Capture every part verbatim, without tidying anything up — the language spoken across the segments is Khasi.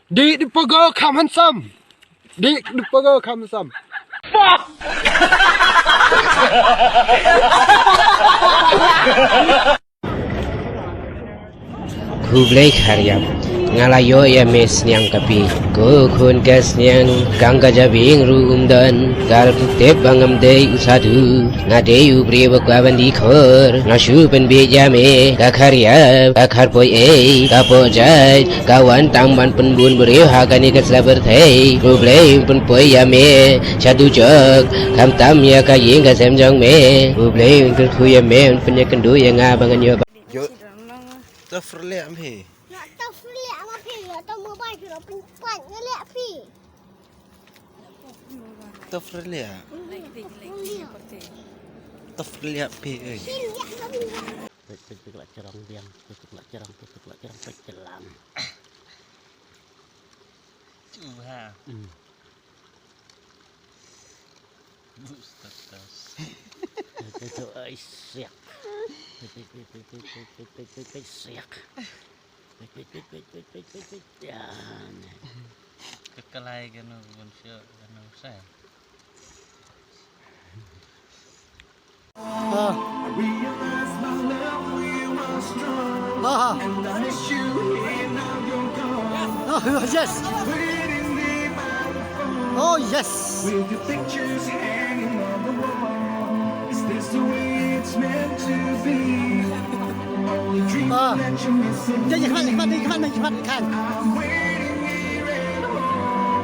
Dik di pago kham hansam. Dik di pago kham hansam. Khublei khariam. Nga la ïoh ïa me sniang kapi. Ko khun ka sniang, kang ka jabieng ruh um don. Ka la tip ba ngam dei u sadhu. Nga dei u briew ba kwah ban dih khor. Nga shu pynbieit ïa me. Ka khariam, ka kharpoi ei, ka pok jait. Ka wan tang ban pynbun briew ha kane ka slap pyrthei. Khublei pynpoi ïa me. Sha dujok. Khamtam ïa ka ïing ka sem jong me. Khublei kyrkhu ïa me. Pynïakynduh ïa nga ba ngan ïoh ba Yo. To frliah phi. Ïa to frliah ma phi, ïa to mobile phi, ïa pynpait ïa liah phi. To frliah. To frliah phi, eh. Pik, pik, pik, la cerong biang, pik, pik, la cerong, pik, pik, la cerong, pik, celam. Cuba. Hmm. Bus tetes. Itu, ai, siak. Siak. Ya. Kekelai kena bun siak kena usai. Ah. Ah. Ah, yes. Oh, yes. Ah. Dei, dei, khmat, dei, khmat, dei, khmat, dei, khmat, dei, khmat.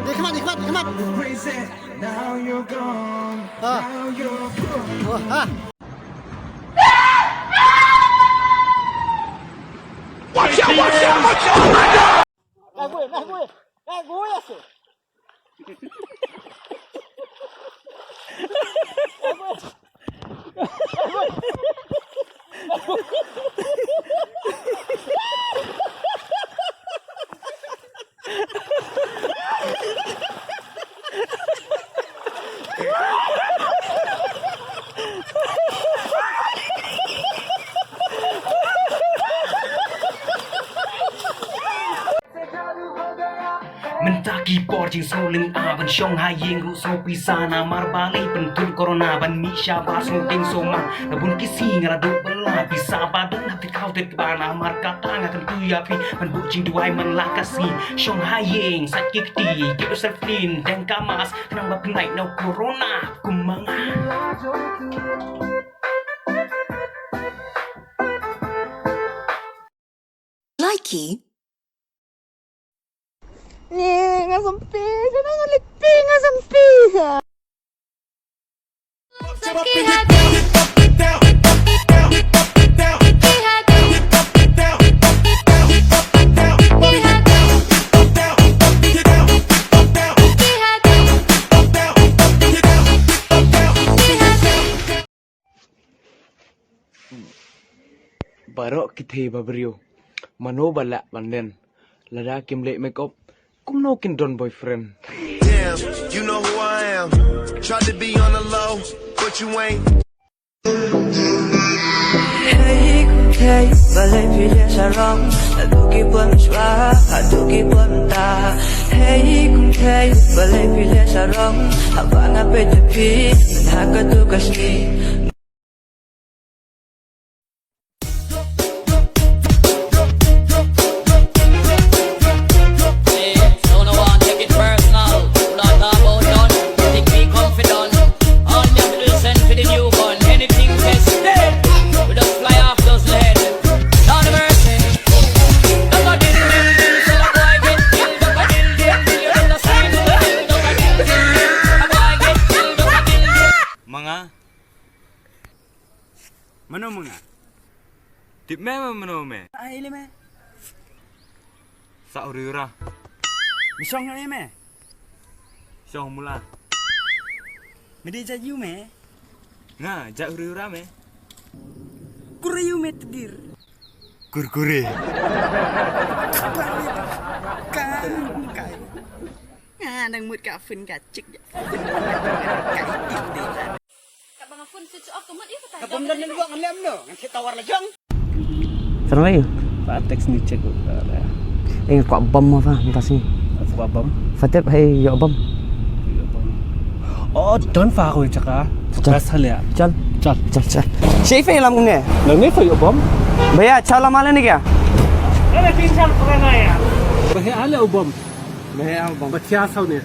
Dei, khmat, dei, khmat, dei, khmat. Ah. Oh, ah. Mynta ki por jingsngew lynga ban shong ha ïing ruh sngew pisa, namar balei? Pynthut corona ban mih shabar sngewteng sngewman. La bun ki sngi nga la duh bylla, pisa ba don hap thied khaw thied kba, namar kata nga kyntu ïa phi ban buh jingduwai man la ka sngi. Shong ha ïing, sait ki kti, keep yourself clean, deng ka mask, khnang ba phin ïaid na u corona kum ma nga. Likey. Nga sampi, nga sampi, nga sampi. Baroh ki thei ba briew, mano ba lah ban len lada kim leh makeup? Kumno kin don boyfriend? Damn, you know who I am. Tried to be on the low, but you ain't. Hey, kum thei, balei phi leh sarong? Haduh ki bym shwa, haduh ki bym ta. Hey, kum thei, balei phi leh sarong? Haba nga peit ïa phi, mynta ka tu ka sngi. Ma nga. Mano ma nga? Tip me ma mano me? Ai le me. Sa uri ura. Me shong ai me. Shong mula. Me dei jait ïu me? Nga jait uri ura me. Kur ïu me tdir. Kurkure. Kai, kai. Nga dang mut ka fin ka chik. Kai tip dei. Ka bym don network ngan lem no, ngan check tower la jong. Try. Ba text ni check. Eh, kwah bam apa, entah sih. Fatep hai yo bam. Oh, don fa ko jaka. Chal. Bas hal ya. Chal. Chal. Chal, chal. Shei fe lam nge. Lang ne fa yo bam. Bhaiya, chal lam ale ne kya? Are tin chal pura na ya. Bhaiya, ale yo bam. Bhaiya, yo bam. Bachya sau ne.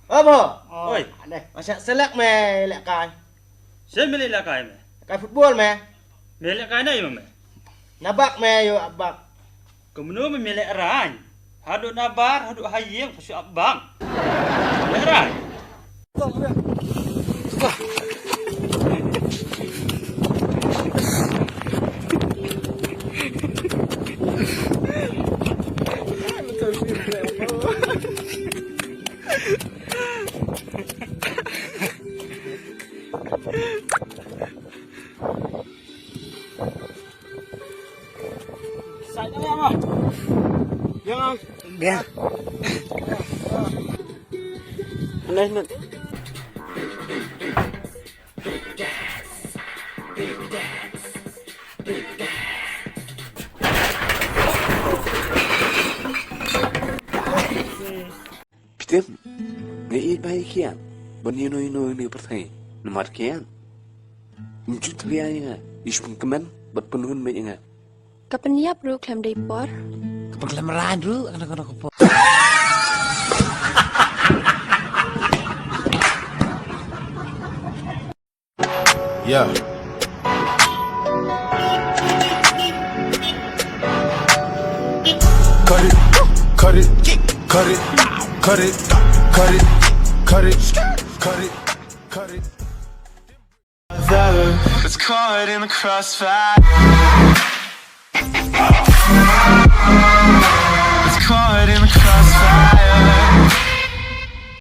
Abo. Oi. Ane, masa selek me lek kai. Shen me lek kai me. Kai football me. Me lek kai na ima me. Nabak me yo abak. Kumno me me lek rang. Hadu nabar, hadu hayeng, pasu abang. Lek rang. Phi tip, nga ïeit bha ïa ki ïa ban ïano ïano ïa ka pyrthei namar ki ïa. Ym ju tlia ïa nga, ïa shu pynkmen bad pynhun beit ïa nga. Ka pynïap ruh khlem dei por. Ka pynkhlem rain ruh kano kano ka por. Yeah. Cut it, cut it, cut it, cut it, cut it, cut it, cut it, cut it. It's caught in the crossfire.